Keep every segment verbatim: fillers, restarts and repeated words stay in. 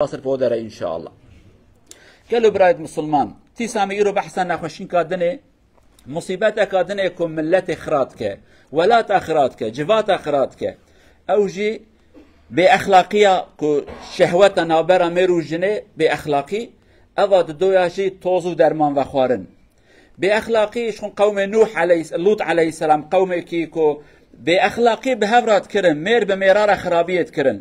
Nasir podere inşallah. Gelo birayet Musulman, tîsa me îro behsa nexweşînka dinê, musîbeteka dinê ku milletê xira dike, welata xira dike, civata xira dike. Ew jî bêexlaqiya ku şehweta navbera mêr û jinê bêexlaqî, eva didoya jî toz û derman vexwarin. Bêexlaqî ji xwe qewmê Nûh aleyhis-, Lût aleyhisselam, qewmekî ku bêexlaqî bi hev re dikirin, mêr bi mêra re xirabiyê dikirin.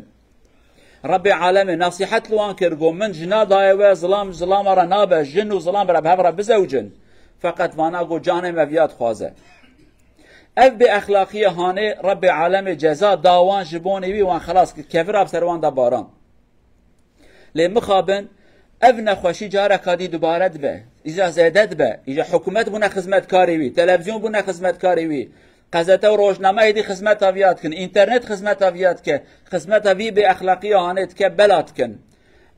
Rebbê alemê nasîhet li wan kir, got, "Min jina daye we, zilam ji zilama re nabe, jin û zilam re bi hev re bizewicin." Feqet vana got, "Canê me viya dixwaze." Ev bêexlaqiya hanê Rebbê alemê ceza da wan, ji bonê wî wan xelas kir, kevira bi ser wan de baran. Lê mixabin, ev nexweşî careka dî dubare dibe, îja zêde dibe, îja hikûmet bûne xizmetkarê wî, televîzyon bûne xizmetkarê wî, qezete û rojnameyê dî xizmeta viya dikin, înternet xizmeta viya dike, xizmeta vî bêexlaqiya hanê dike, bela dikin.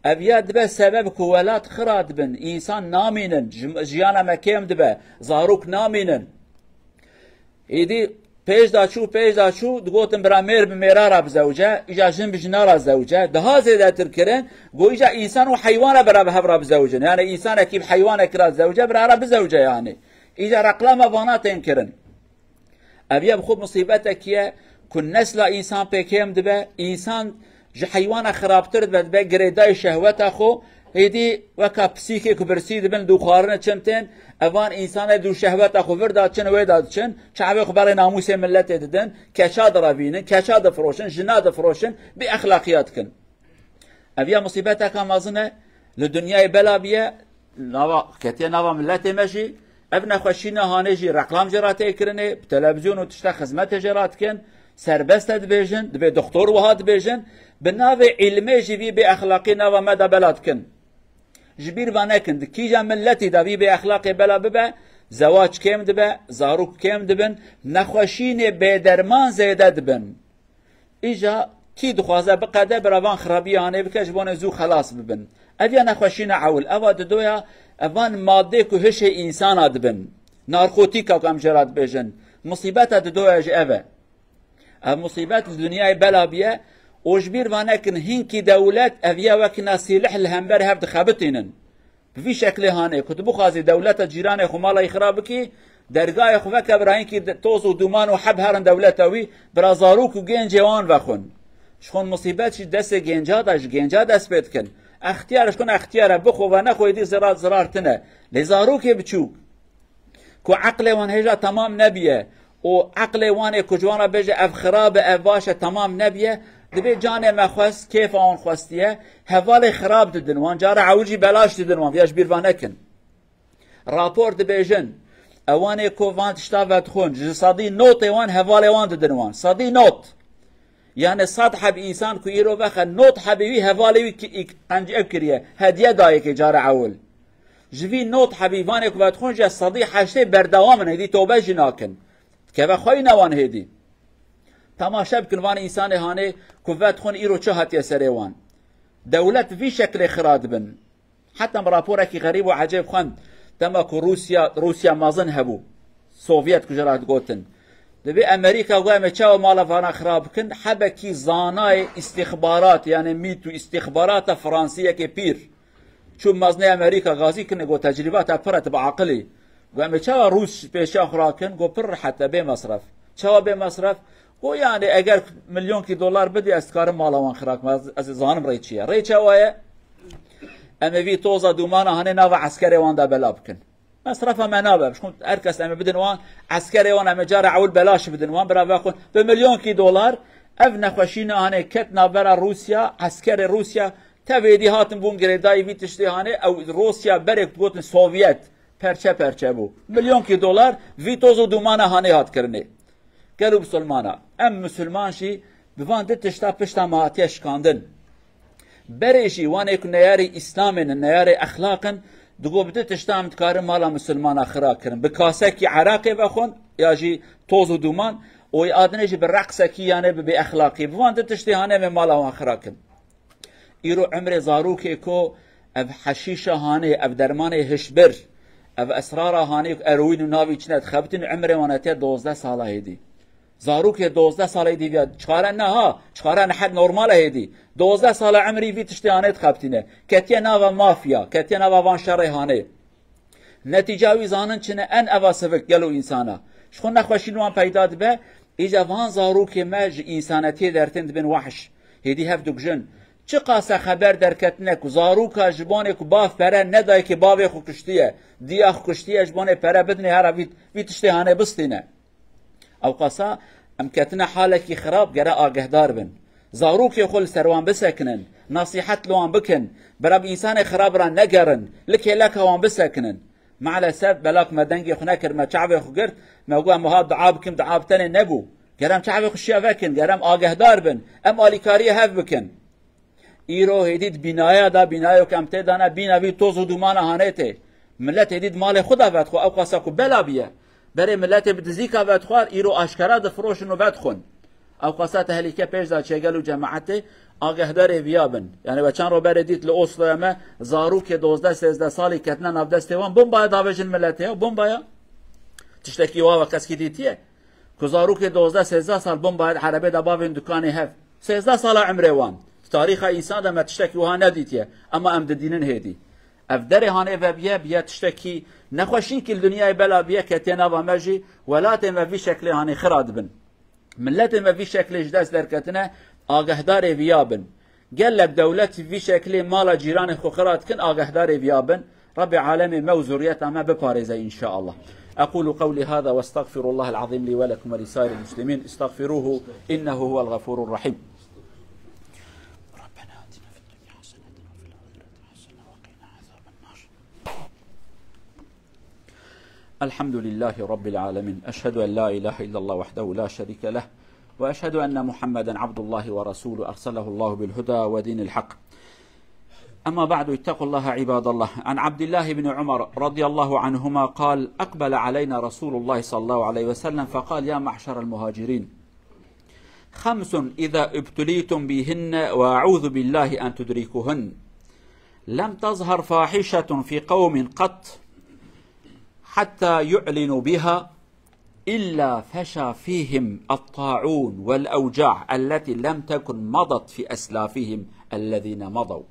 Ev ya dibe sebeb ku welat xira dibin, însan namînin, ji-, jiyana me kêm dibe, zarok namînin. Êdî pêş de çû, pêş de çû, digotin bira mêr bi mêra re bizewce, îja jin bi jina re zewce, daha zêdetir kirin, got îja însan û heywan re bira bi hev re bizewcin. Yani însanekî bi heywanekî re zewce, bira re bizewce yani. Îja reklama vana tên kirin. Ev ya bi xwe musîbetekî ye ku nesla însan pê kêm dibe, însan ji heywana xirabtir dibe, dibe girêdayî şehweta xwe, êdî weka pisîkê ku birsî dibin, dû xwarine çin tên, evan însanê dû şehweta xwe vir da çin, wê da diçin, çavê xwe berê namûsê milletê didin, keça direvînin, keça difiroşin, jina difiroşin, bêexlaqiya dikin. Ev ya musîbeteka mezin e, li dinyayê bela biye, nava, ketiye nava milletê me jî. Ev nexweşîna hanê jî reklam jê re tê kirinê, bi televîzyon û tişta xizmetê jê re dikin, serbest e dibêjin, dibê doktor wiha dibêjin, bi navê îlmê jî vî bêexlaqî nava me de bela dikin. Ji bîr ve nekin, di kîja milletî de vî bêexlaqê bela bibe, zewac kêm dibe, zarok kêm dibin, nexweşînê bêderman zêde dibin. Îja kî dixwaze biqede, bira van xirabiya hanê bike, ji bo ne zû xelas bibin. Ev ya nexweşîna ewil, eva didoya, evan madê ku hişê însana dibin. Narkotîka ku em jê re dibêjin. Musîbeta didoya jî ev e. Ev musîbet li dinyayê bela biye û ji bîr ve nekin, hinkî dewlet ev ya wekî na sîlih li hember hev dixebitînin. Bi vî şeklê hanê, ku tu bixwazî dewleta cîranê xwe mala wî xira bikî, dergayê xwe veke bira hinkî de-, toz û dûman û heb herin dewleta wî, bira zarok û gencê wan vexwin. Ji xwe musîbet jî destê genca de, ji genca dest pê dikin. Extiyar ji xwe extiyar e, bixwe ve nexwe êdî zirar, zirar tine. Lê zarokê biçûk, ku eqlê wan hêja temam nebiye û eqlê wan ê ku ji wan re bêje ev xirab e, ev baş e, temam nebiye, dibê canê me xwest, kêfa wan xwestiye, hevalê xirab didin wan, cara ewil jî belaş didin wan, viya ji bîr ve nekin. Rapor dibêjin, ewanê ku van tişta vedixwin, ji sedî notê wan hevalê wan didin wan, sedî not. Yani sed heb însan ku îro vexe, not hebê wî hevalê wî ki-, îk-, qenc ev kiriye, hediye dayê kê cara ewil. Ji vî not hebî vanê ku vedixwin jî sedî heştê berdewam in, hêdî tobe jî nakin. Keve xweyna wan hêdî. Temaşe bikin van însanê hanê ku vedixwin îro çi hatiye serê wan. Dewlet vî şeklê xira dibin. Heta min raporekî xerîb û ecêb xwend, dema ku Rûsya, Rûsya mezin hebû, Sovyet ku jê re digotin. Dibê Amerîka got, "Em ê çawa mala vana xira bikin?" Hebekî zanayê îstîxbarat, yani mît û îstîxbarata Fransiyekê pîr, çû mezinê Amerîka gazî kirinê, got, "Tecrîbata pir e, tu bi aqilî." Got, "Em ê çawa Rûs pêşiya xwe rakin?" Got, "Pir rehet e, bê mesref." Çawa bê mesref? Got, "Yani eger milyonkî dolar bidî, ez dikarim mala wan xira kim, ez, ez zanim rê çi ye." Rê çawa ye? Em ê vî toza dûmana hanê nava eskerê wan de bela bikin. Mesrefa me nabe. Ji xwe her kes em ê bidin wan, eskerê wan em ê cara ewil belaş bidin wan, bira vexwin. Bi milyonkî dolar ev nexweşîna hanê ket navbera Rûsya, eskerê Rûsya, tevêdî hatin bûn girêdayî vî tiştê hanê, ew Rûsya berê ku gotin Sovyet, perçe perçe bû. Milyonkî dolar vî toz û dûmana hanê hat kirinê. Gelo misilmana, em misilman jî bi van di tişta pişta me hatiye şikandin. Berê jî wanê ku neyarê Îslamê ne, neyarê exlaq in, digo bi di tişta em dikarin mala misilmana xira kirin. Bi kasekî eraqê vexwin, ya jî toz û dûman, û yê adinê jî bi reqsekî, yanê bi bêexlaqî. Bi van di tiştê hanê em ê mala wan xira kin. Îro emrê zarokê ku ev heşîşa hanê, ev dermanê hişbir, ev esrara hanê ku eroîn û navî çine dixebitin, emrê wan hetiye dozdeh sala hêdî. Zarokê dozdeh salê dî viya çixare ne ha, çixare ne hek normal e hêdî. Dozdeh sala emrî vî tiştê hanê dixebitîne. Ketiye nava mafya, ketiye nava van şerê hanê. Netîca wî zanin çi ne, en eva sivik gelo însana. Ji xwe nexweşî li wan peyda dibe, îca van zarokê me ji însanetiyê dertên dibin wahş. Hêdî hev dikujin. Çiqas e xeber derketine ku zaroka ji bonê ku bav pere nedayê kê bavê xwe kuştiye, diya xwe kuştiye, ji bonê pere bidinê hera vî, vî tiştê hanê bistîne. Ewqasa em ketine halekî xirab, gere agehdar bin. Zarokê xwe li ser wan bisekinin, nasîhet li wan bikin, bira bi însanê xirab re negerin, li kêleka wan bisekinin. Maalesef belak me dengê xwe nekir, me çavê xwe girt, me got em wiha dua bikin, dua bi tenê nebû. Gere em çavê xwe şiya vekin, gere em agehdar bin, em alîkariyê hev bikin. Îro hêdî di bînaya da, bînayê ku em tê de ne, bîna vî toz û dûmana hanê tê. Milet hêdî di malê xwe de vedixwe, ew qasa ku bela biye. Berê miletê bi dizîka vedixwar, îro aşkera difiroşin û vedixwin. Ew qasa tehlîke pêş de çêgel û cemaetê agehdarê viya bin. Yani we çend ro berê dît li Osloya me, zarokê dozdeh sêzdeh salî ketine nav destê wan, bomba ye davêjin miletê ya, bomba ye. Tiştekî wa we keskî dîtiye? Ku zarokê dozdeh sêzdeh sal bomba ye, erebê de bavên dukanê hev. Sêzdeh sala emrê wan. Di tarîxa însan de me tiştekî wiha nedîtiye. Ema em didînin hêdî. Ev derê hanê vebiye, biye tiştekî nexweşîn kî li dinyayê bela biye, ketiye nava me jî, welatê me vî şeklê hanê xira dibin. Miletê me vî şeklê ji dest derketine, agehdarê viya bin. Gelek dewlet vî şeklê mala cîranê xwe xira dikin, agehdarê viya bin. Rabbê alemê me û zuriyeta me biparêze înşaallah. أقول قولي هذا وأستغفر الله العظيم لي ولكم ولسائر المسلمين، استغفروه إنه هو الغفور الرحيم. ربنا آتنا في الدنيا حسنة وفي الآخرة حسنة وقنا عذاب النار. الحمد لله رب العالمين. أشهد أن لا إله إلا الله وحده لا شريك له، وأشهد أن محمدا عبد الله ورسوله أرسله الله بالهدى ودين الحق. أما بعد، اتقوا الله عباد الله. عن عبد الله بن عمر رضي الله عنهما قال: أقبل علينا رسول الله صلى الله عليه وسلم فقال: يا معشر المهاجرين، خمس إذا ابتليتم بهن، وأعوذ بالله أن تدركوهن، لم تظهر فاحشة في قوم قط حتى يعلنوا بها، إلا فشى فيهم الطاعون والأوجاع التي لم تكن مضت في أسلافهم الذين مضوا.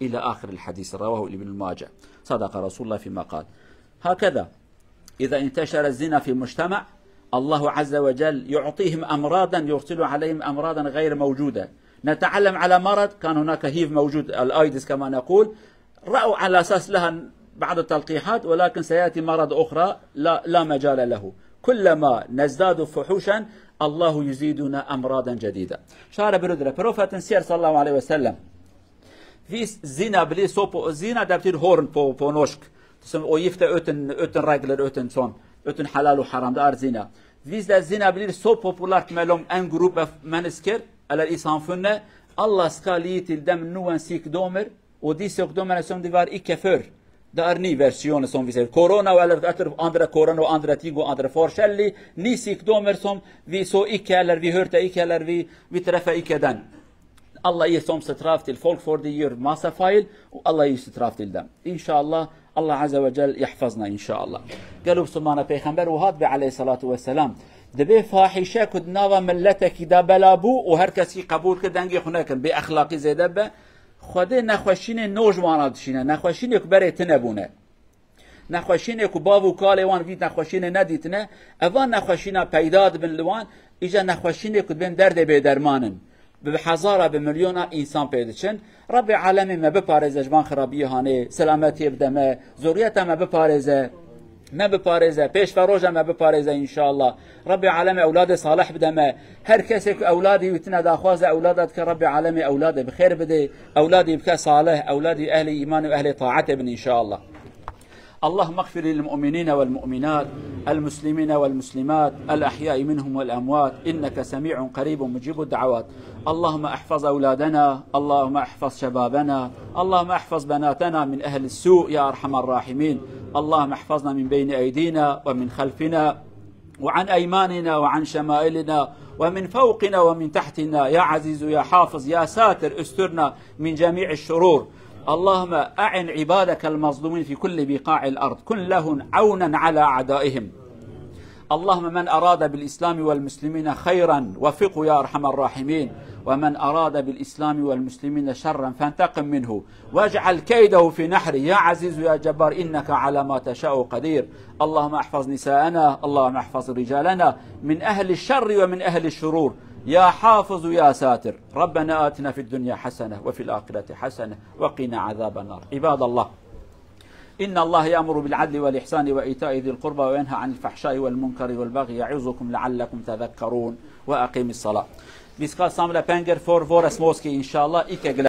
إلى آخر الحديث، رواه ابن ماجه. صدق رسول الله فيما قال. هكذا إذا انتشر الزنا في مجتمع، الله عز وجل يعطيهم أمراضا، يرسل عليهم أمراضا غير موجودة. نتعلم على مرض كان هناك هيف موجود، الآيدز كما نقول، رأوا على أساس لها بعض التلقيحات، ولكن سيأتي مرض أخرى لا، لا مجال له. كلما نزداد فحوشا، الله يزيدنا أمراضا جديدة. Şare birudre. Profetin siyer sallallahu aleyhi ve sellem. Vî zina bilî sopo, zina debtîr horn po, ponoşk. Tusum o yifte ötün, ötün regler, ötün son. Ötün helal û haram de ar zina. Vîz de zina bilîr so popular melom en grup ef meniskir, elel isan funne. Allah ska liyit il dem nuen sik domir. O di sok domir som divar i kefer. Dar ni versiyon som viser. Corona ve elel atur andre corona, andre tigo, andre forşelli. Ni sik domir som vi so ikeler, vi hörte ikeler, vi, vi trefe ikeden. Allah yê som straf til folk for di yur masa fail u Allah yê straf til dem. İnşallah Allah Azze ve Celle yahfazna inşallah. Gelo Müslümana Peyxember û hat be aleyhissalatu vesselam. Dibê fahişe ku di nava milletekî de bela bû û her kes kî qebûl kir dengê xwe nekin. Bê exlaqî zêde be. Xwedê nexweşînê nojwana dişîne. Nexweşînê ku berê tine bûne. Nexweşînê ku bav û kalê wan vî nexweşînê nedîtine, evan nexweşîna peyda dibin li wan, îca nexweşînê ku dibên derdê bêderman in. Bi hezara, bi milyona însan pê diçin. Rabbê alemê me biparêze ji van xirabiyê hanê, selametiyê bide me, zoriyeta me biparêze, me biparêze, pêşveroja me biparêze înşallah. Rabbê alemê ewladê salih bide me. Her kesê ku ewladê wî tine daxwaze ewlada dike, Rabbê alemê ewladê bi xêr bidê, ewladî bike salih, ewladî ehlê îman û ehlê taetê bin înşallah. اللهم اغفر للمؤمنين والمؤمنات، المسلمين والمسلمات، الأحياء منهم والأموات، إنك سميع قريب مجيب الدعوات. اللهم احفظ أولادنا، اللهم احفظ شبابنا، اللهم احفظ بناتنا من أهل السوء يا أرحم الراحمين. اللهم احفظنا من بين أيدينا ومن خلفنا وعن أيماننا وعن شمائلنا ومن فوقنا ومن تحتنا يا عزيز يا حافظ يا ساتر، استرنا من جميع الشرور. اللهم أعن عبادك المظلومين في كل بقاع الأرض، كن لهم عونا على أعدائهم. اللهم من أراد بالإسلام والمسلمين خيرا وفقه يا أرحم الراحمين، ومن أراد بالإسلام والمسلمين شرا فانتقم منه، واجعل كيده في نحره يا عزيز يا جبار، إنك على ما تشاء قدير. اللهم احفظ نساءنا، اللهم احفظ رجالنا من أهل الشر ومن أهل الشرور، يا حافظ يا ساتر. ربنا آتنا في الدنيا حسنة وفي الآخرة حسنة وقنا عذاب النار. عباد الله، إن الله يأمر بالعدل والإحسان وإيتاء ذي القربى وينهى عن الفحشاء والمنكر والبغي يعظكم لعلكم تذكرون. وأقم الصلاة. Bîst ka samle penger for vores moskê inşallah. İke